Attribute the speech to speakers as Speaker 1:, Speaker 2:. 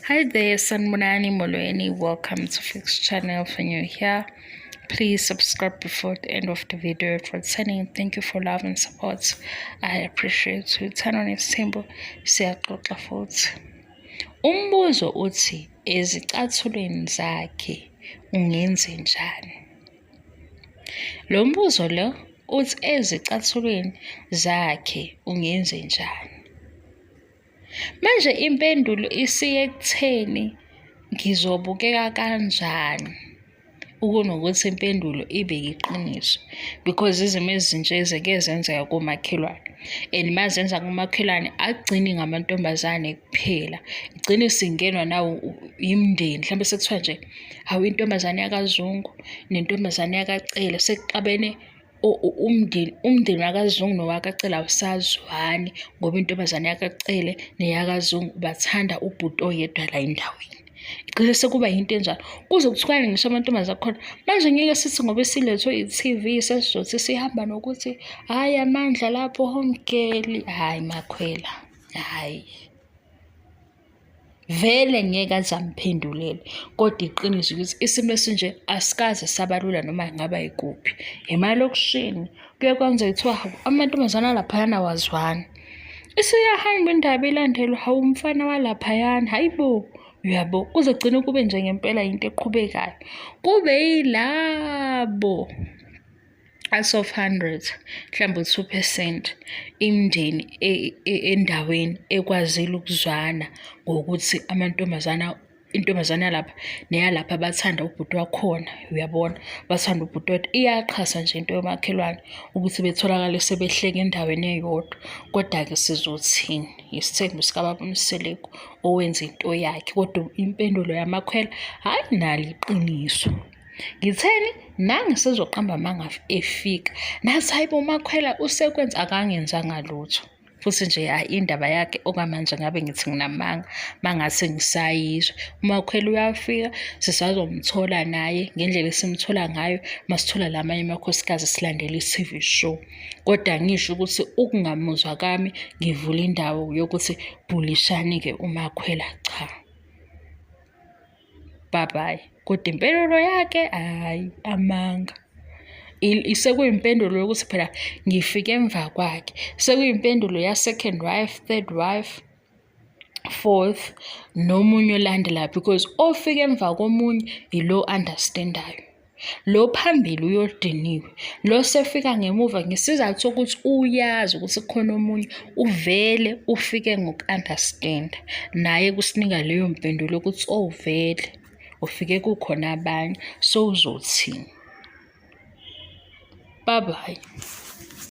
Speaker 1: Hi there, Sanibonani Molweni. Welcome to Fix Channel. If you're new here, please subscribe before the end of the video. If returning, thank you for love and support. I appreciate you. Uthando nesithembu siyaxoxa futhi. Umbuzo uthi ezicathulweni zakhe ungenzenjani? Lo mbuzo lo uthi ezicathulweni zakhe ungenzenjani? Manje impendulo isiye ekutheni ngizobukeka kanjani ukunokuthi impendulo ibe yiqiniso because izimo ezinje zike zenzeka komakhelwane and uma zenza komakhelwane akugcini ngamantombazane kuphela, igcine isingenwa nawo imindeni. Mhlawumbe sekuthiwa nje hawu intombazane yakaZungu nentombazane yakaCele sekuxabene umndeni wakaZungu nowakaCele awusazwani ngoba intombazane yakaCele neyakaZungu bathanda ubhuti oyedwa la endaweni. Igcine sekuba yinto enjalo kuze kuthukane ngisho amantombazane akhona. Manje ngeke sithi ngoba silethwe i-T_V sesizothi sihamba nokuthi hhayi amandla lapho home girl, hhayi makhwela, hhayi. Vele ngeke aze amphendulele kodwa iqiniso ukuthi isimo esinje asikaze sabalula noma ngaba yikuphi. Emalokishini kuye kwenzeka kuthiwa hawu amantombazane alaphayana awazwani. Isiyahamba indaba ilandelwa, hawu umfana walaphayana, hhayi bo, uyabo. Kuze kugcine kube nje ngempela into eqhubekayo. Kube yilabo out of 100 mhlawumbe u-2% imindeni endaweni ekwazile ukuzwana ngokuthi amantombazana intombazane yalapha neyalapha bathanda ubhuti wakhona, uyabona, bathanda ubhuti wedwa. Iyaqhasa nje into yomakhelwane ukuthi betholakale sebehleka endaweni eyodwa. Koda-ke sizothini, isithembu sikababa uMseleku owenza into yakhe, kodwa impendulo yamakhwela hhayi nalo iqiniso. Ngitheni nangi sezoqamba amanga efika nathi hayi bo uMakhwela usekwenza akangenzanga lutho futhi nje hhayi indaba yakhe okwamanje ngabe ngithi nginamanga mangase ngisayizwa. UMakhwela uyafika sisazomthola naye ngendlela esimthola ngayo masithola la amanye amakhosikazi silandela i-T_V show. Kodwa ngisho ukuthi ukungamuzwa kami ngivula indawo yokuthi bhulishani-ke uMakhwela cha. Bye bye. Kodwa impendulo yakhe hhayi amanga. Sekuyimpendulo yokuthi phela ngifike emva kwakhe. Sekuyimpendulo ya-second wife, third wife, fourth nomunye olandelayo because ofika emva komunye ilo understand-ayo. Lo phambili uyodiniwe, lo sefika ngemuva ngesizathu sokuthi uyazi ukuthi kukhona omunye uvele ufike ngoku-understand-a. Naye kusinika leyo mpendulo yokuthi oh vele ufike kukhona abanye, sewuzothini? Bye bye.